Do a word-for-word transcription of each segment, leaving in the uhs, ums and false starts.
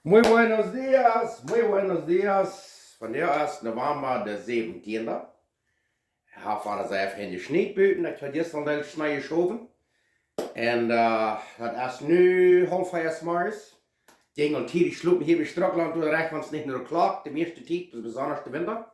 Muy buenos dias, muy buenos dias. Vondoag es November de säwentieende. Ekj hab vondoag sea väl jeschniet buten. Ekj hab jistren een Deel Schnee jeschowen. Un, äh, daut es nu haulf vea zemorjes. Ekj jinkj aul tiedich schlopen hia bie Struckland, doa rajcht ons nich no de Klock, de mieeschte Tiet, besonda de Winter.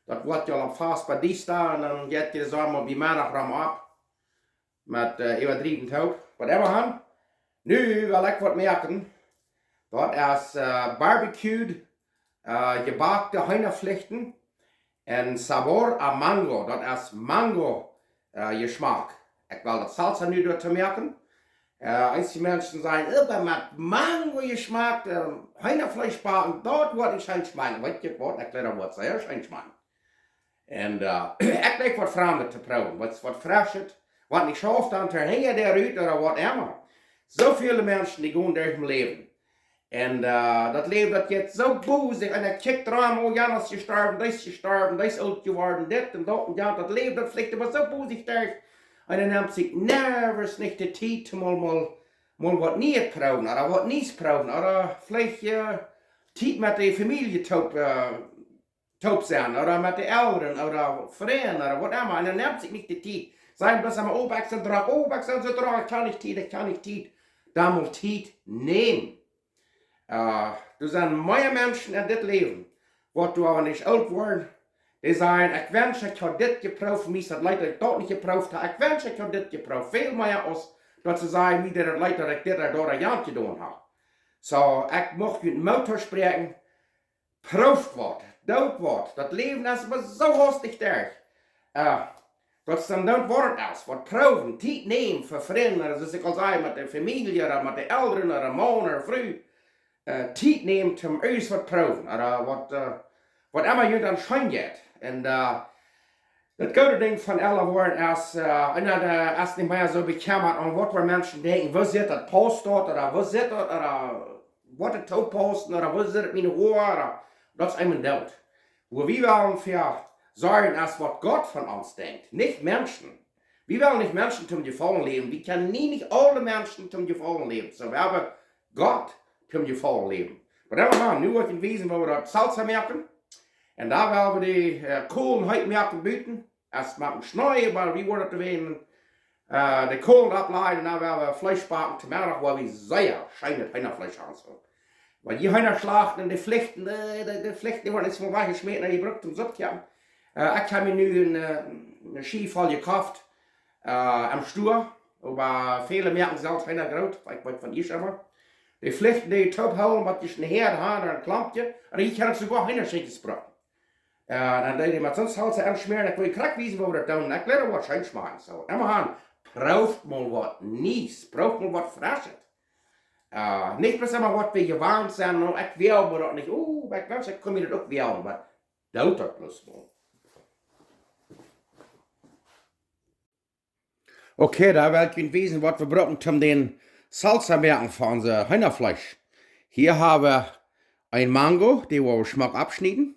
Daut woat je aul fast bie diesta un dan jeit je de Sonn bie Meddach rom opp. Met, äh, äwadriewen toop. Waut emma han. Nu well ekj waut moaken. Daut es, äh, barbecued, äh, jebackte Heenaflichten. Un sabor a mango. Daut es Mango, äh, Jeschmack. Ekj well daut Salsa nu doatoo moaken. Äh, eenje Menschen sajen, "Oba met Mango Jeschmack, äh, Heenafleesch backen, daut woat nich scheen schmakjen." Weet jie waut, ekj jleew daut woat sea scheen schmakjen. Un, äh, ekj jleich waut Framdet to proowen, waut, waut Freschet, waut nich schauft dan to hinja de Rut ooda waut emma. Soo väle Menschen, dee gonen derch daut Läwen. Un, äh, daut Läwen, daut jeit soo bosich. Un dan kjikjt rom, "Oh, jana es jestorwen, dee es jestorwen, dee es oolt jeworden, dit un daut un jant." Daut Läwen, daut flicht emma soo bosich derch. Un dan nemt sikj never nich de Tiet, mol, mol, mol waut Nieet proowen, ooda waut Nieet proowen, ooda veleicht, äh, Tiet met de Famielje toop, äh, toop sennen, ooda met de Elren, ooda Frind, ooda waut emma. Un dan nemt sikj nich de Tiet. Sajen bloos emma, "Oh, ekj sie drock, oh, ekj sie soo drock, ekj hab nich Tiet, ekj hab nich Tiet." Dan mol Tiet nämen. Äh, doa sent mea Menschen en dit Läwen, waut doa oba nich oolt woaren, dee sajen, "Ekj wensch, ekj haud dit jeprooft, mie es daut leet, daut ekj daut nich jeprooft hab. Ekj wensch, ekj haud dit jeprooft." Väl mea aus daut see sajen, "Mie deed daut leet, daut ekj dit ooda daut ooda jant jedonen hab." Soo, ekj mucht junt Moot toospräakjen, prooft waut, doot waut. Daut Läwen es oba soo hastich derch. Äh, daut es dan doot waut et es. Waut proowen, Tiet nämen fa Frind, soo aus ekj aul säd, met de Famielje, ooda met de Elren, ooda Maun, ooda Fru. Äh, Tiet nämen toom irjent waut proowen, ooda waut, äh, waut emma junt dan scheen jeit. Un, äh, daut goode Dinkj von elre woaren es, äh, un daut, äh, es nich mea soo bekjemmat om waut fa Menschen denkjen. Woo sitt daut, paust daut, ooda woo sitt daut, ooda woat et too paussen, ooda woo sitt et met miene Hoa, ooda daut es eemol doot. Wua wie wellen fa sorjen es waut Gott von ons denkjt, nich Menschen. Wie wellen nich Menschen toom Jefaulen läwen. Wie kjennen nie nich aule Menschen toom Jefaulen läwen. Soo, wie haben Gott toom Jefaulen läwen. Waut emma, nu woa ekj junt wiesen, woo wie daut Salsa moaken. Un doa woa wie de, äh, Kolen heet moaken buten. Ieescht met een Schnee, oba wie woaren daut weeten, äh, de Kolen oplajen, un dan woa wie Fleesch backen. Toom Meddach woa wie sea scheenet Heenafleesch han, soo. Wan jie Heena schlachten un de Flichten, äh, de, de Flichten, dee woaren ieescht mol wajchjeschmäten un jebrukt toom Supp kjrieen. Äh, ekj hab mie nu een, äh, een Schiew voll jekoft, äh, em Stua. Oba väle moaken selfst Heena groot, ekj weet von ieescht emma. De Flichten, dee toop hoolen, waut jie scheen hia han, een Klompje. Un jie kjennen soogoa Heenaschenkjes brucken. Äh, dan deed ekj met soone Salsa aunschmäaren. Ekj well junt krakjt wiesen, woo wie daut doonen. Ekj leet waut scheen schmakjen. Soo, emma han, prooft mol waut Niees, prooft mol waut Freschet. Äh, nich bloos emma waut wie jewant sent, no, ekj well oba daut nich, oh, ekj wensch, ekj kunn mie daut uk wellen, oba doot daut bloos mol. Okay, doa well ekj junt wiesen, waut wie brucken, om dän Salsa moaken fa onse Heenafleesch. Hia hab wie een Mango, dee woa wie schmock aufschnieden.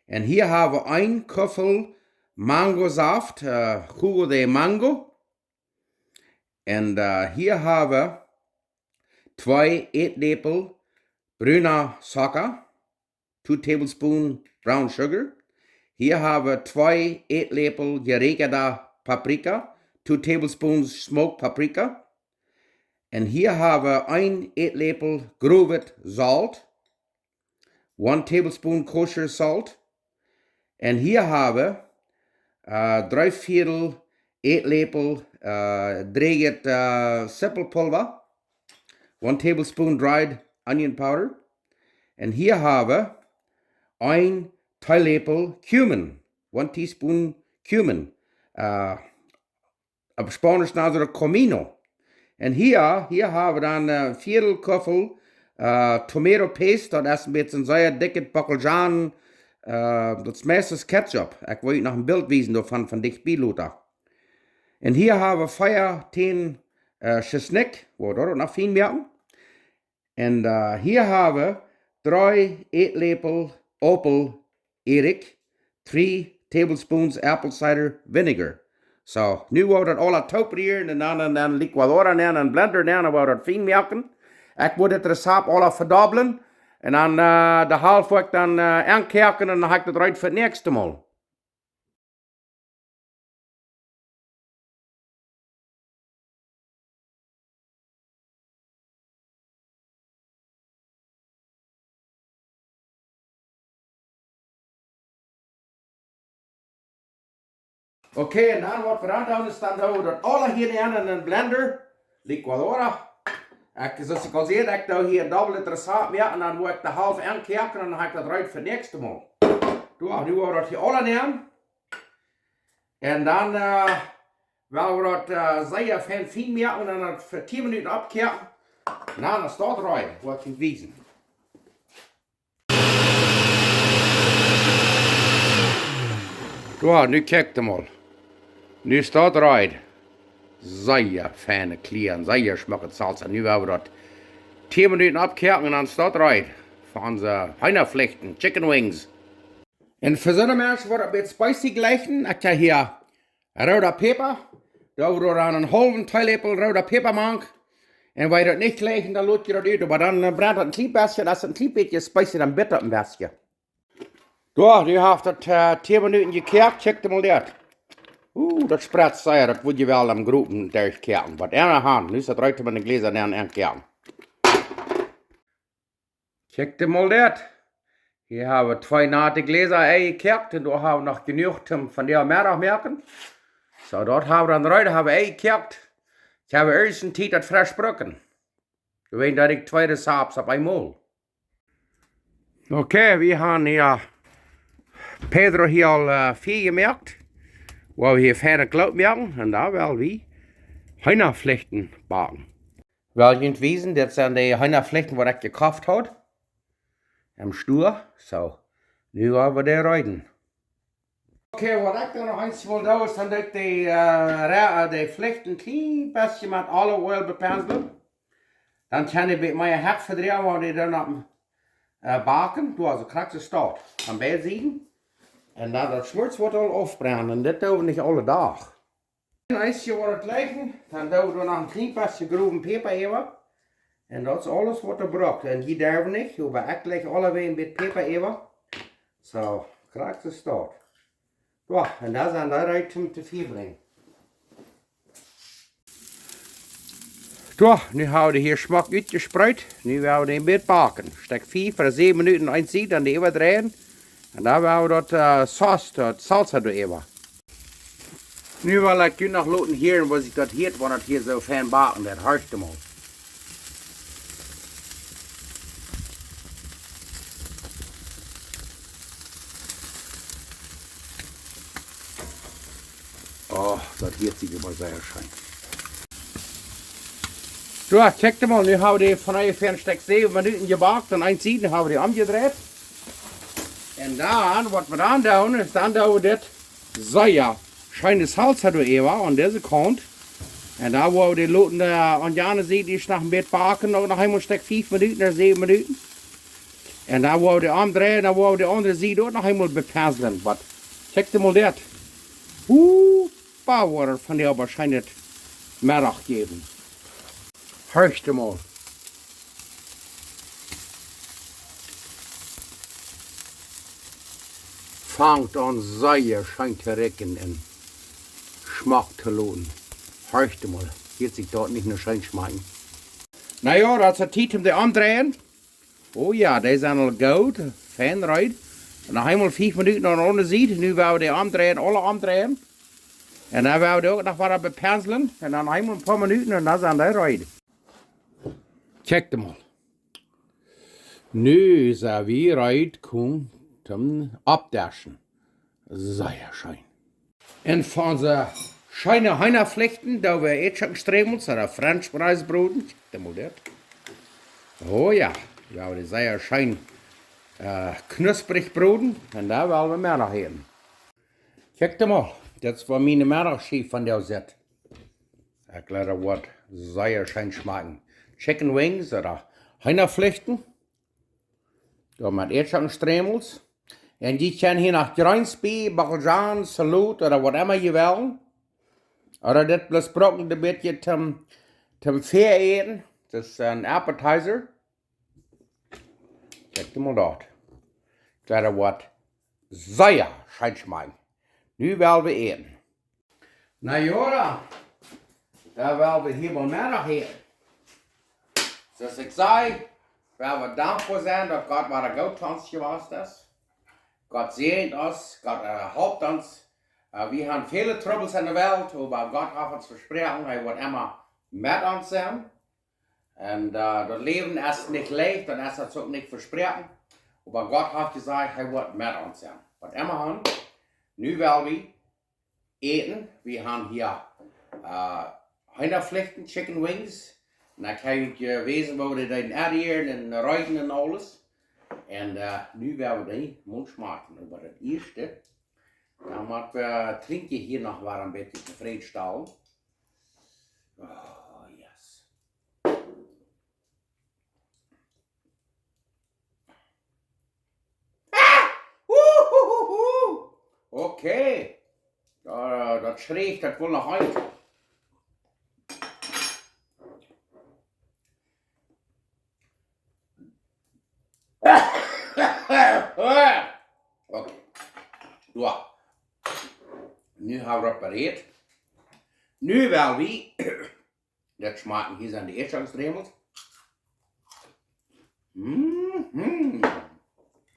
Un hia hab wie een Kuffel Mangosaft, äh, jugo de mango. Un, äh, hia hab wie twee Ätläpel bruna Zucka, two tablespoon brown sugar. Hia hab wie twee Ätläpel jeräakjade Paprika, two tablespoons smoked paprika. Un hia hab wie een Ätläpel growet Solt, one tablespoon kosher salt. Un hia hab wie, äh, dree Viedel Ätläpel, äh, dreejet, äh, Sipelpulva, one tablespoon dried onion powder. Un hia hab wie een Teeläpel cumin, one teaspoon cumin. Äh, opp Spaunisch nanen see daut comino. Un hia, hia hab wie dan, äh, Viedel Kuffel, äh, tomato paste, daut es een bät sea dikjet Bockeljan, äh, daut es meistens ketchup. Ekj well junt noch een Bilt wiesen doavon, von dicht bie lota. Un hia hab wie vea Tänen, äh, Tschesnikj, woa wie daut uk noch fein moaken. Un, äh, hia hab wie dree Ätläpel Aupel Erik, three tablespoons apple cider vinegar. Soo, nu woa wie daut aula toop rieren un dan, un dan licuadora nämen, un blender nämen, un woa wie daut fein moaken. Ekj woa dit Rezept aula vedobblen. Un dan, äh, de Halft woa ekj dan, äh, aunkoaken un dan hab ekj daut reed fa daut näakjste Mol. Okay, un dan waut wie dan doonen es, dan doo wie daut aula hia en eenen Blender, licuadora. Ekj, soo aus ekj aul säd, ekj doo hia een dobbelt Rezept moaken un dan woa ekj de Halft aunkoaken un dan hab ekj daut reed fa daut näakjste Mol. Doa, nu woa wie daut hia aula nämen. Un dan, äh, woa wie daut, äh, sea fein fien moaken un dan daut fa tieen Minuten oppkoaken. Na, dan steit daut reed, woa ekj junt wiesen. Doa, nu kjikjt mol. Nu steit daut reed. Sea feine Kjlieren, sea schmocke Salsa. Nu woa wie daut tieen Minuten oppkoaken un dan steit daut reed. Fa onse Heenaflechten, Chicken Wings. Un fa soone Menschen waut daut een bät spicy jleichen, ekj hab hia rooda Päpa. Doo wie doa dan eenen haulwen Teeläpel rooda Päpa mank. Un wan jie daut nich jleichen, dan lot jie daut ut. Oba dan, äh, brennt daut een kjlien bät, daut es een kjlien bät spicy, dan bitt daut een bät. Doa, nu haft daut, äh, tieen Minuten jekoakt, kjikjt mol daut. Uh, daut spretzt sea, daut wudd jie well aum Gropen derchkoaken. Waut eena han, nu es daut reed, met de Jläsa nenn aunkoaken. Kjikjt mol daut. Hia hab wie twee natte Jläsa Ei jekoakt un doa hab wie noch jenuach toom vondoag Meddach moaken. Soo, daut hab wie dan reed, hab wie Ei jekoakt. Ekj hab ieescht eene Tiet daut fresch brucken. Doawäajen deed ekj twee Rezepts opp eemol. Okay, wie haben hia Pedro hia aul, äh, Fia jemoakt. Woa wie hia feine Kloot moaken un dan woa wie Heenaflechten backen. Well junt wiesen, dit sent de Heenaflechten waut ekj jekoft haud. Em Stua. Soo, nu woa wie dee reeden. Okay, waut ekj dan noch eemol doo, es dan doo ekj de, äh, Re-, äh, de Flechten een kjlien bät met Olive Oil bepenslen. Dan kjenn ekj een bät mea Hett vedroagen, wan dee dan opp, äh, backen. Doa, soo krakjt soo steit. Aun beid Sieden. Un dan daut Schmort woat aul aufbrennen. Un dit doo wie nich aule Dach. Un aus jie woaren jleichen, dan doo wie doa noch een kjlien bät growen Päpa äwa. Un daut es aules waut wie brucken. Un jie derwen nich, oba ekj jleich aulawäajen een bät Päpa äwa. Soo, krakjt soo steit. Jo, un dan sent dee reed toom to Fia brinjen. Jo, nu hab wie dee hia schmock utjespreet. Nu woa wie dee een bät backen. Stekj fief ooda säwen Minuten eene Sied, dan dee äwadreien. Un dan woa wie daut, äh, Sauce, daut Salsa doa äwa. Nu well ekj junt noch loten hieren, woo sikj daut hieet, wan daut hia soo fein backen deit. Horcht mol. Oh, daut hieet sikj oba sea scheen. Soo, kjikjt mol, nu hab wie dee von onjefäa een Stekj säwen Minuten jebackt un eene Sied hab wie dee omjedreit. Un dan, waut wie dan doonen, es dan doo wie dit sea scheene Salsa doa äwa aun dise Kaunt. Un dan woa wie dee loten, äh, aun de aundre Sied ieescht noch een bät backen, uk noch eemol een Stekj fief Minuten ooda säwen Minuten. Un dan woa wie dee omdreien, dan woa wie de aundre Sied uk noch eemol bepenslen. Waut? Kjikjt mol daut. Hu, pa, woat daut vondoag oba scheen Meddach jäwen. Horcht mol. Fangt aun sea scheen to rikjen un schmock to loten. Horcht mol, hieet sikj daut nich no scheen schmakjen? Na jo, daut es Tiet toom dee omdreien. Oh jo, dee sent aul goot, fein reed. Un noch eemol fief Minuten aun de aundre Sied. Nu woa wie dee omdreien, aule omdreien. Un dan woa wie dee uk noch wada bepenslen. Un dan eemol een poa Minuten un dan sent dee reed. Kjikjt mol. Nu sent wie reed, kom, toom oppdeschen. Sea scheen. Un von onse scheene Heenaflechten, doo wie Ätschoken Stremels ooda French Fries broden. Kjikjt mol daut. Oh jo, jo, dee sea scheen, äh, knusprich broden. Un dan well wie Meddach äten. Kjikjt mol, daut es woo miene Meddachschicht vondoag sitt. Ekj jleew daut woat sea scheen schmakjen. Chicken Wings ooda Heenaflechten. Doa met Ätschoken Stremels. Un jie kjennen hia noch Jreens bie, Bockelzwiebel, Selot ooda waut emma jie wellen. Ooda dit bloos brucken een bät toom, toom Fäaäten. Daut es een Appetizer. Kjikj mol daut. Daut woat sea scheen schmakjen. Nu well wie äten. Na jo, dan, dan well wie hia bie Meddach äten. Soo aus ekj säd, well wie dankboa sennen, daut Gott wada goot to ons jewast es. Gott säajent ons, Gott, äh, halpt ons. Äh, wie haben väle Trubbels enne Welt, oba Gott haft ons vesproaken, hee woat emma met ons sennen. Un, äh, daut Läwen es nich leicht, daut es ons uk nich vesproaken. Oba Gott haft jesajcht, hee woat met ons sennen. Waut emma han, nu well wie äten. Wie haben hia, äh, Heenaflichten, Chicken Wings. Un dan kaun ekj junt wiesen, woo wie dee dan aunrieren un reepen un aules. Un, äh, nu well wie dee mol schmakjen. Oba daut ieeschte, dan mott wie Trinkje hia noch waut een bät tofrädstalen. Oh, yes. Ah! Uhuhuhu! Okay. Daut, daut schreef, daut wull noch eent. Okay. Soo. Nu haben wie daut parat. Nu well wie daut schmakjen. Hia sent de Eadschockelsdremels. Mhm.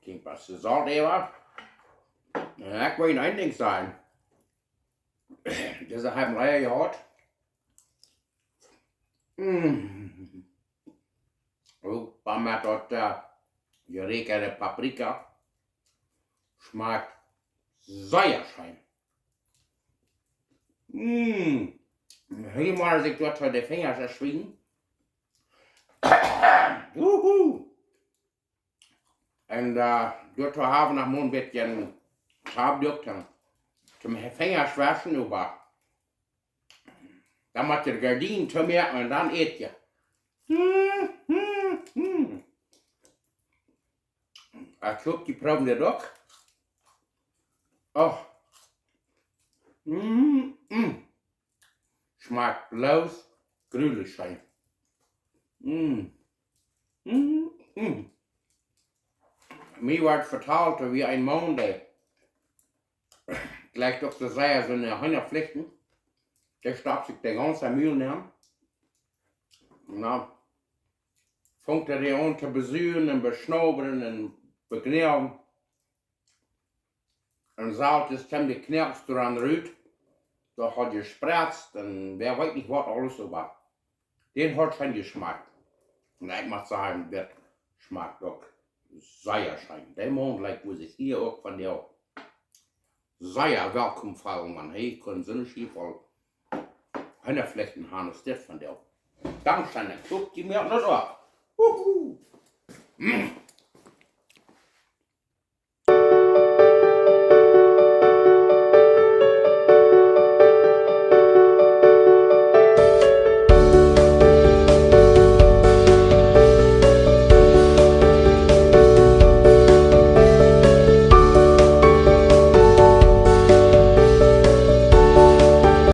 Kjikj, waut de Solt äwa. Un ekj well een Dinkj sajen. Dise haben Leia jehaut. Mm. Uk met daut, äh, jeräakjade Paprika. Schmakjt sea scheen. Mm. Hia mott ekj daut fa de Finjasch erschwinjen. Wuhu. Un, äh, doatoo hab wie noch mol een bät Tabak, toom, toom Finjasch wauschen, oba dan mott de Gardien toomoaken un dan ät je. Hm, hm, hm. Ekj hop, jie proowen dit uk. Oh. Mm, mm. Schmakjt bloos grulich scheen. Mm. Mm, mm. Mie wort vetalt, doa wia een Maun, dee jlikjt uk soo sea soone Heenaflichten. Dee stoppt sikj de gaunze Mul nenn. Na, fangt hee dee aun to besuagen un beschnaubren un bekjnäajen. Un soo es dan de Kjnoakes doaraun rut. Daut haft jespretzt un wäa weet nich waut aules, oba dee haud scheen jeschmakjt. Un ekj mott sajen, dit schmakjt uk sea scheen. Dee Maun jlikjt, mott ekj hia uk von dee sea welkom feelen, wan hee kunn soone Schiew voll Heenaflichten haben aus dit von dee. Dankscheen, ekj hop, jie moaken daut uk. Wuhu. Mm.